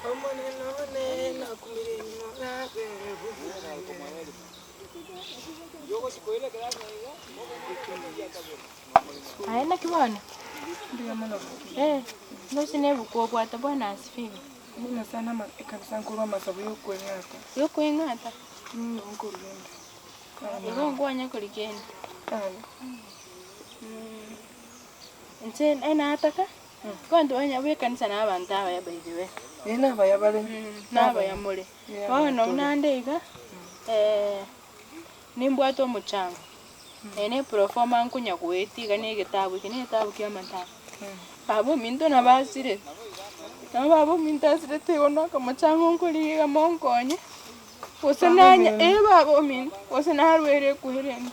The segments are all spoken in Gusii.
Omonene one nakumire norabe bobe. Aye naki bono? Mbuya mono Eh, ndoche na ebuku obwate bwana asifiwe. Buna sana ama ekanisa nkorwa amasabo ya okoeng'ata. Ya okoeng'ata? Nigo nkorwa inde. Igo nkwanya korigia ende? Yaya. Inche enataka, abanto banya bwa ekanisa na abanto abaya by the way. Ee nabaya bare. Nabaya more. Bono buna ande iga, nimbwate omochango, eye ne eproforma nkonya goetia iga na egetabu eke na egetabu kia amatanga. Baba ominto nabo asirete, nabo baba ominto asirete igo na akamochango nkorigia iga monkonye, gose nanye ee baba ominto, gose narwere ekwerende.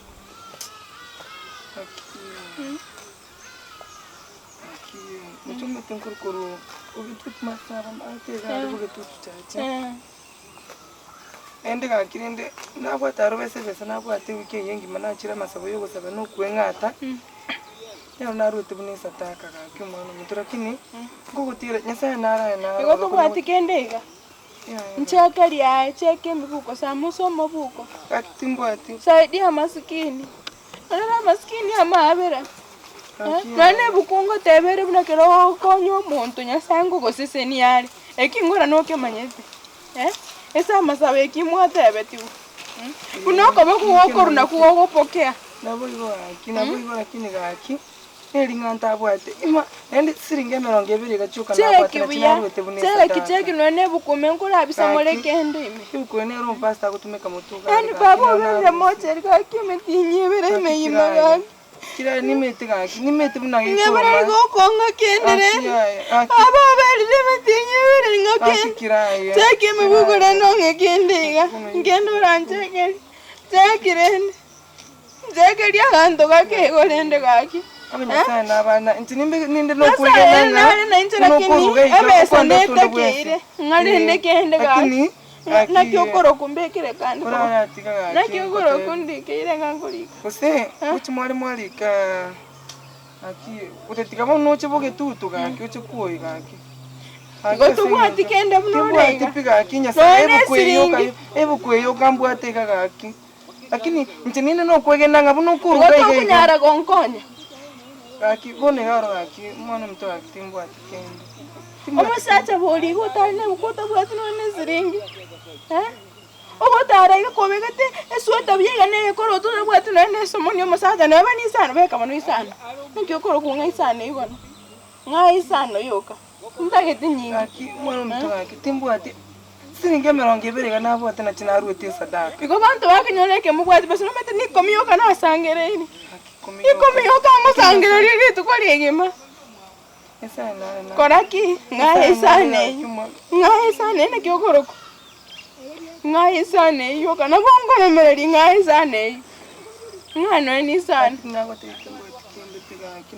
Inche omanyete nkore korwa obotuko masaba maate iga aria bogetutu chache, naende gaki rende nabwate aro besa ebesa nabwate ewiki eye engima nachire amasabo ya ogosaba na okweng'ata, nero narwete buna esataka gaki omwana omonto lakini nkogotira Nyasaye narae naro Igo tobwati kende iga? Ncheke riaye, cheka emibuko, samusa omobuko. Gaki timbwati. Saidia amasikini, rora amasikini amaabera. Nonya na ebuku ngoteba ere buna ekero ogokonya omonto Nyasaye ngogosesenia are, eki ngora nokemanyete eh, ase amasabo eki mwatebetigwe buna okoboko gokorwa nakwo gogopokea. Naboigo gaki, naboigo lakini gaki. Ne ring'ana ntabwate, ima, naende chisiringi emerongo ebere iga chioka nabwate Cheki nachi buya, naruete buna cheki esadaka. cheki nonya na ebuku ime nkorabisa more Gaki, kende ime. ebuku eye nere omopastor agotumeka motwe iga Yaani are gaki, baba nero oberire narusia. mocheri gaki emetienyi ebere Gaki emeyima kiraye, gaki. kiraye nimete gaki, nimete buna Ng'ebere gekoroma. gokonga kende Gaki rende. yaye, gaki. Baba oberire emetienyi ebere ng'o Gaki kende. kiraye, Cheki emebuko kiraye. rende ong'e kende iga. Nkende oranchekeri. Cheki rende. Nchekerie aganto gake igo rende gaki. Abe Nyasaye nabana, inche nimbe ninde Nyasaye nokwegena ng'a nare nainche buna lakini okoruga iga ebesa okwanda ase onde bwensi. netakeire ng'a rende Eh, kende gaki. lakini gaki Naki okoroku mbekere kande koboko. oraratiga gaki Naki okoroku ngotebi. ndikeire ng'a nkorika. Gose gochi mware mwarika gaki gotetiga bono noche bogetutu gaki oche kwoyi gaki. Gaki Igo ase tobwati eng'encho kende buna ore timbwati iga. pi gaki Nyasaye Nonya na ebuku eye yoka esiringi. ebuku eye yoka mbwate iga gaki. Lakini inche ninde nokwegena ng'a buna Igo okoruga iga iga. tokonyara gonkonya. Gaki bono iga oro gaki omwana ominto gaki timbwati kende. Timbwati Omosacha boria igo otari na ebuku otabwati nonya na esiringi eh? Ogotara iga kobegete esweta buya iga na egekoroto otabwati nonya na esomoni omosacha neba nisano beka bono isano. Naki okorokwa ng'a isano eywo bono? Ng'a isano yoka. Ntagete nyinge. Gaki omwana ominto gaki timbwati siringi emerongo ebere iga nabwate nachi naruete esadaka. Igo banto bakenyora eke mobwati basi nomanyete na ikomi yoka nasangereiri. Gaki ikomi yoka. Ikomi yoka ngosangereria rituko rigima. Nyasaye nare na. Kora ki? Ng'a esani eyio. Ng'a esani eyio naki okorokwa? Ng'a esani eyio yoka nabo nkoremereria ng'a esani eyio. Ng'a nonya na isano. Gaki nagotebia timbwati kende pi gaki.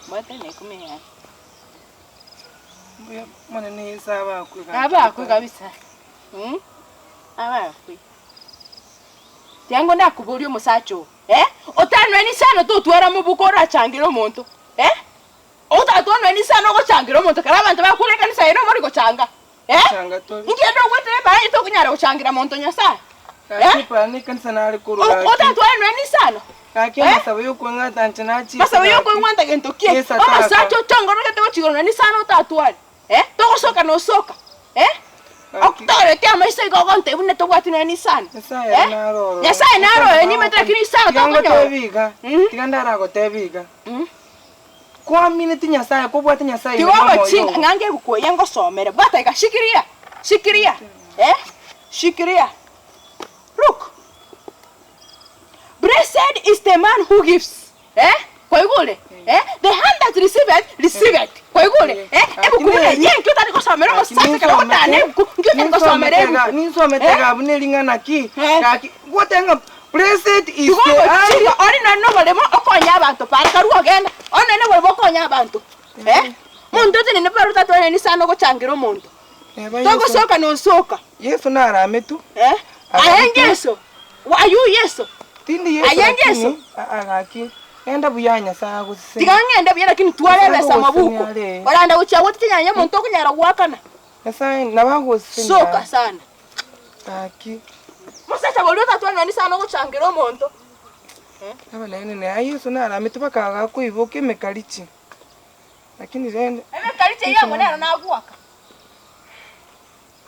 Mbwate na ikomi yane. Mbuya Omonene Yeso abakwe gaki. Abakwe kabisa mm abakwe. Tiango ndakoborie omosacha oo eh, otanweni sana totwara mobuko orachangere omonto eh, otatwanweni sana ogochangera omonto ekero abanto bakure ekanisa ere omori gochanga eh, Gochanga tori. inki ende ogwetera ebara eye tokonyara gochangira monto Nyasaye Gaki eh, ebara na ekanisa nare korwa gaki. otatwanweni sana. Gaki Eh? amasabo y'okweng'ata inche nachire Masabo gaki. y'okweng'wanta gento ki? Yeso Omosacha ataka. ochongororogete gochia igoro na nisano otatware. Eh? Togosoka nosoka. Eh? Gaki. Otoorete amaiso igo ogontebia buna tobwati nonya nisano. Nyasaye ere Eh? naro ororo. Nyasaye naro oyo nimete lakini isano Tiga tokonyora. ngotebi iga, Mm. tiga ndaragotebi iga. Mm. Kwamineti Nyasaye, kobwate Nyasaye ime Tiga nomoyo ogochinga oo. ng'a ngebuku eye ngosomere. Bwata iga, shikiria, shikiria, eh, shikiria. Look. Blessed is the man who gives, eh, kwaigure? Eh, the hand that receiveth, receiveth. Kwaigure? Eh, ebuku buna eye nkio otari gosomera omosacha ekero ogotana ebuku, nkio otari gosomera ebuku. Ninsomete Eh? iga buna ering'ana ki? Eh. Gaki, goteba ng'a. Blessed is Tiga the hand. ogochika ore nonye noboremo okonye abanto para karue ogende ore nonye noboremo okonye abanto eh. Monto otenene para otatwanani sana ogochangera omonto. Neba Yeso. Togosoka nosoka. Yeso narametu. Eh? Aye Yeso. Aye Yeso. Tindi Yeso Aye Yeso. lakini aa gaki genda buya Nyasaye agosesenie. Tiga ng'ende buya lakini tware Nyasaye ebesa agosesenie mabuko. are. Oranda gochia goticha nyanya omonto okonyara goakana. Nyasaye nabo agosesenie Soka are. sana. Gaki. Mosacha boria otatwanani sana ogochangera omonto. Nabo naende aye Yeso naramete mpaka gakoiboka emekarichi. Lakini rende. Emekarichi eyio amo nero nagoaka.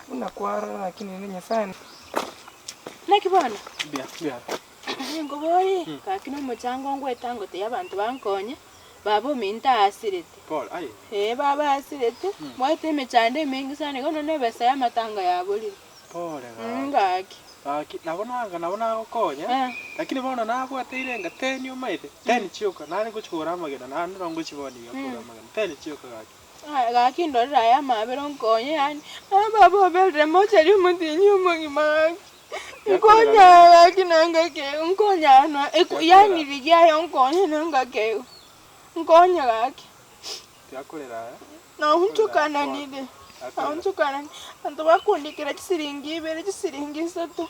Buna kwarora lakini rende Nyasaye. Naki bono? Mbuya, mbuya. Ninkobori, gaki nomochango ngwete ngotebia abanto bankonye, baba ominto aasirete. Pole, aye. Ee baba aasirete, mbwate emechando emenge sana igo nonye ebesa ya amatanga yaborire. Pole gaki. Gaki. Gaki, nabo nanga nabo nagokonya, Eh. lakini bono nabwateire enga ten omaete, ten chioka, nare ngochi kogora amagena, naende naro ngochi bono iga kogora amagena, ten chioka gaki. Aye gaki ndorere aye amabera onkonye yaani, aye baba oberire mochari omotienyi omogima gaki, nkonya gaki nanga keigo, nkonya no yaani rigia aye onkonye nanga keigo, nkonye gaki. Tiakorera aya. Naonchokananire, naonchokananire, abanto bakondikera chisiringi ibere, chisiringi isato.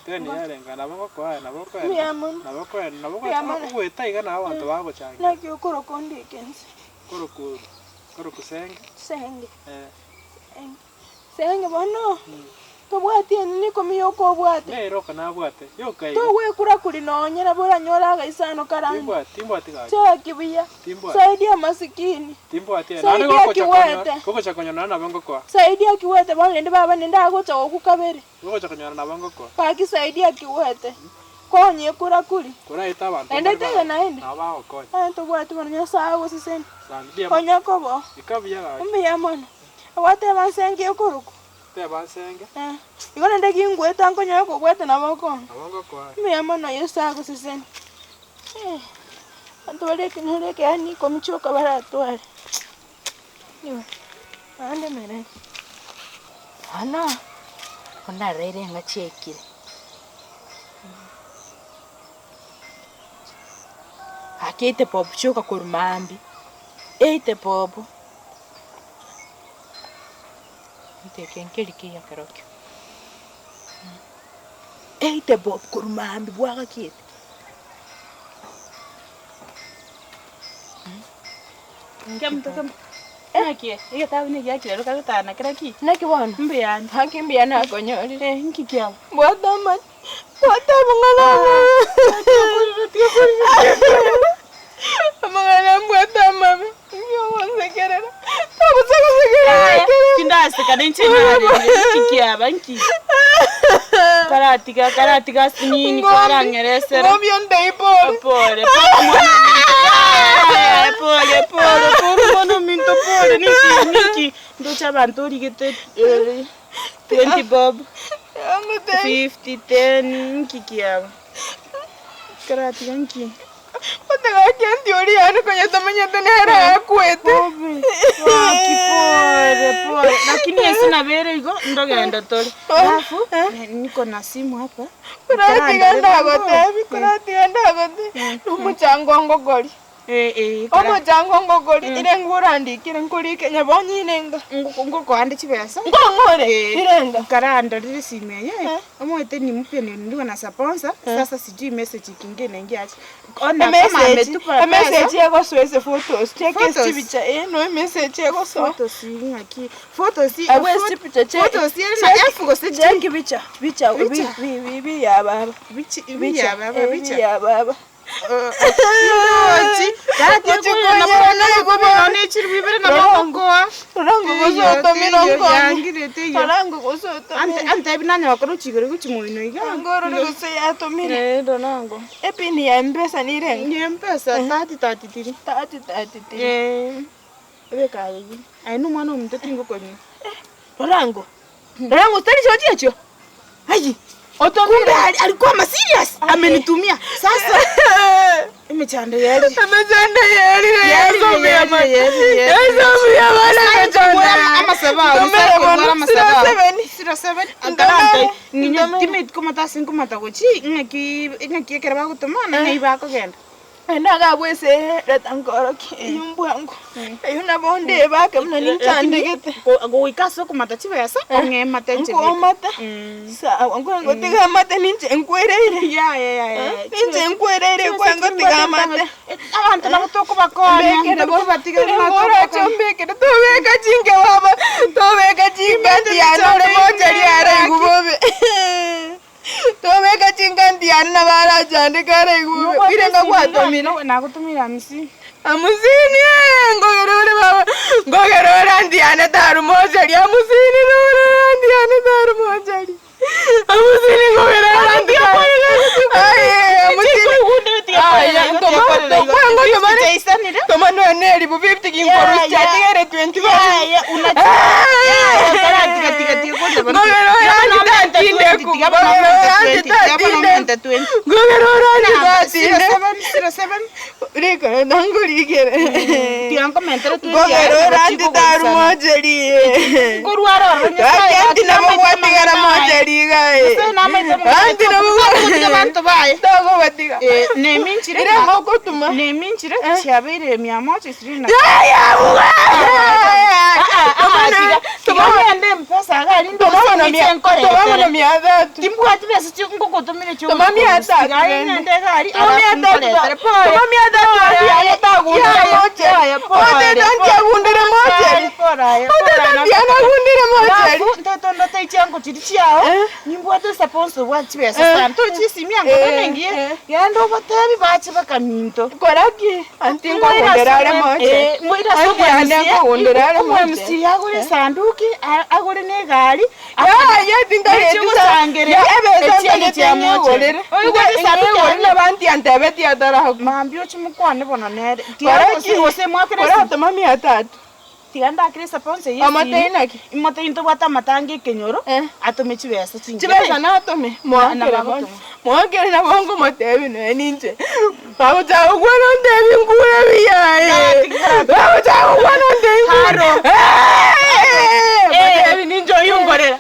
Teni yarenge nabo ngokoa nabo okoenda Mbuya mono. nabo okoenda nabo Mbuya mono. ogoeta iga nabo abanto bagochangia. Naki okoroka ondike inse. Koroku koroku senge. Senge. Eh. Senge. Senge bono, tobwati enini ikomi yoka obwate. Nere oka nabwate, yoka iga. Togwekura kuri nonye nabo oranyore agaisano karande. Timbwati, timbwati gaki. Chaki buya. Timbwati. Saidia masikini. Timbwati aye. Naende Saidia gogocha konyora, kiwete. gogocha konyora nabo ngokoa. Saidia kiwete bono rende baba nende agocha gokwa kabere. Gogocha konyora nabo ngokoa. Gaki saidia kiwete. Konya ekura kuri. Koraete abanto Naende mbare taiyo ba- naende. nabo bagokonya. Aye tobwati bono Nyasaye agoseseni. Sani, mbuya mono. Konya kobo. Ika buya gaki. Mbuya mono. Gwateba nsenge okorokwa. Teba nsenge. Eh, igo naende gingweta nkonyora kobwata nabo okong'a. Nabo ngokoa. Mbuya mono Yeso agoseseni. Eh, abanto bare ekenyoro eke yaani ikomi chioka baratware. Igo, naende mereri. Bono, ondaroire ng'a chiaikire. Gaki eite bob chioka korwa maambia, eite bob. Egento eke nkeri kiya kerokio, eite bob korwa maambia bwagakiete. Kemunto kemo. Naki egetabu nigo giakire kagotana kera ki? Naki bono? Mbuyande. Gaki mbuya nakonyorire. Eh, nki kiaba? Bwata amache, bwata amang'ana Amang'ana mbwate amabe, inki ogonsekerera? Togosa gosekerera Yaya, ekero. tindaseka ninche narenge, nki kiaba nki? Karatiga karatiga asinini karang'eresera. Ng'ombe ontebie pole. Pole, pole mwana ominto. Yaya, pole, pole, pole mwana ominto, pole. Ninki, ninki, ndoche abanto origete eh, 20 bob, Angotebie. 50, 10, nki kiaba? Karatiga nki? Otagaki entiori yane konya tamanyete nere akwete. Gaki pole pole, lakini ase nabere igo ndogenda tore. Alafu niko na simu hapa. Koratiga ndagotebi, koratiga ndagotebi, nomochango ngokori. Eh eh kora. Omochango ngokori, ire ngorandikire nkorike nyabonye inenga. Ngokoande chibesa. Nkong'ore, irenga. Karandorere esimu eye, omanyete ni mpya ndio na sponsor, sasa sijui message ikiingia inaingia aje. Ona kama Emessage, ametupa pesa. emessage egosoa ase photos, cheki ase Photos? chibicha, eh, no emessage egosoa. Photos ng'aki? Photos Abwo ase chibicha che- Photos ere na cheki- F gose G? cheki bicha, bicha, Bicha? bi- bi- bi- biya baba. Bichi Bicha, biya baba eh, bicha. biya baba. Ochi. Tati Gochikonyera kunyora na nabo nechiri bibere na makoa. Orango gosotomire nkonye. Yangire teyo. Orango gosotomire. Ante ante binanya bakora chigoro guchi moino iga. Ngorore gose yatomire. Eh donango. Epini ya mpesa nirenga. Ni mpesa 30 33. 30 33. Eh. Ebeka ayi. Ayi no mwana omuntu tingokonyi. Orango. Orango tari chochi echo. Ayi. Otomire. Kumbe alikuwa ma serious. Amenitumia. Sasa emechando yari. Emechando yari Yari, yasomia yari, yari, yari. Yasomia bana mechando. Amasaba, Tomere bono. amasabo 07. 07 Ndomere, ndomere. timeti komata ase nkomata gochi ng'aki ng'aki ekero bagotoma na ng'ai bakogenda. Naende agabwa ase reta nkorokie eywo mbwango, eywo nabo ndebake buna ninchandegete. Goika ase okomata chibesa ong'e emate inche bweka. Nkomata, sawa nkwangotiga amate ninche nkwereire, Yaya yaya ninche nkwereire kwangotiga amate. Abanto nabo tokobakonya Mbekere bo, tokobatiga orache ombekere tobeka chinke baba, tobeka chinganti yane ore mochari araigwe bobe. Tobeka chinganti yane nabo arachandeke araigwe bobe. Oire ng'a gwatomire. Nagotomire hamsini. Hamsini eh, ngogere ore baba, ngogere ore anti yane taru mochari, hamsini nore anti yane taru mochari. Hamsini ngogere ore anti yane. Aye, hamsini. Aya, toma noe ne elifu 50 ginkorusia atigere 25. Ngogere ore anti tatindeku, ngogere ore anti tatindeku. Ngogere ore anti tatindeku. Rikore nangorikere. Ngogere ore anti taru mocheri. Gaki anti nabo gwatigara mocheri iga eh. Anti nabo Togobatiga. Neminchire Ere ngokotuma. neminchire chiabeire mia moja ishirini na Yaya buga. Tomagende mpesa gari Toma bono mia. Toma bono mia tatu. timbwati besa ngogotumire Toma mia tatu. ngende gari Toma mia tatu. Toma mia tatu anti yane tagundire mocheri. Otete anti agundire mocheri. Otete anti yane agundire mocheri. ntotondote chiango chiri chiao nimbwate sponsor bwa chibesa sana tochisimia ngotonengie genda obatebi bache bakaminto Koraki anti ngogundera are mocheri. Anti yane ngogundera are mocheri. omwemc agore esanduki agore na egari Yaya tintareti Echigosangereria, ebesa echiaye ntagete chia mocheri. nyegorere. Oigwete esanduki Nyegorere yaye? nabanti antebeti ataraku. mambia ochimokwane bono nere Koraki. gose mwakere Koratoma mia tatu. tiga ndakire sponsor Amatei naki? imote intobwate amatanga ekenyoro Eh. atome chibesa chinge Chibesa natome mwakere Na- na bono. bagotoma. Mwakere nabo ngomotebi noe ninche. Bagochaka gokwana ontebi nkure biyaye. Bagochaka gokwana ontebi nkure. Eh, Motebi ninche oyio nkorera.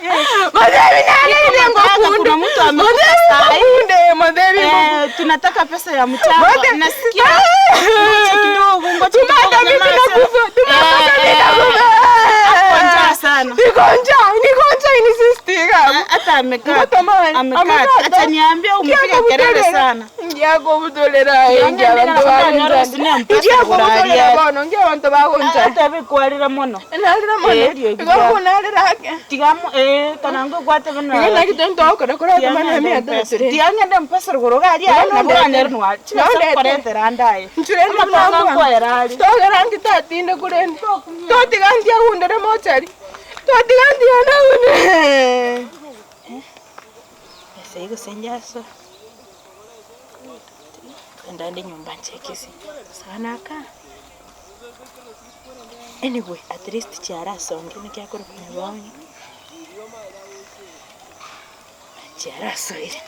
Motebi nane ngokunde. Kuna mtu amekufa Motebi sahi. ngokunde. Motebi ngokunde. Eh, tunataka pesa ya mchango Mote- nasikia Ah! ngoja kidogo ngoja Tumata kidogo mimi nyamaza. nakufa. Tumata mimi Eh, nakufa. Ako njaa sana. Niko njaa, niko njaa inisistiga. hata amekaa Ngotomani, amekaa amekata. ataniambia umepiga kelele sana Ngiakobutorera Ngiang'endera nakunyora usine mpesa ngiakobutorera kuraria. bono ngia abanto bagoncha hata bikwarira mono narira mono Eh, erio igo egia. nkunarira ake tigamu eh kanango gwate bana igo naki tentokora koratomana mia tatu re tiang'ende mpesa ruguru gari Igo nabo nondete. ranyari nwa chibesa Nondete. koretera ndaye Nchure ndi amatanga mnangwa. nkoera ari togera nti tatinde kurende totiga ntiagundere mochari totiga ntianagundere Besa igo senjaso. Ndande nyumba nchekesi. Sana ka. Anyway, at least chiarasonge nikiakora kunyabonye. Chiarasoire.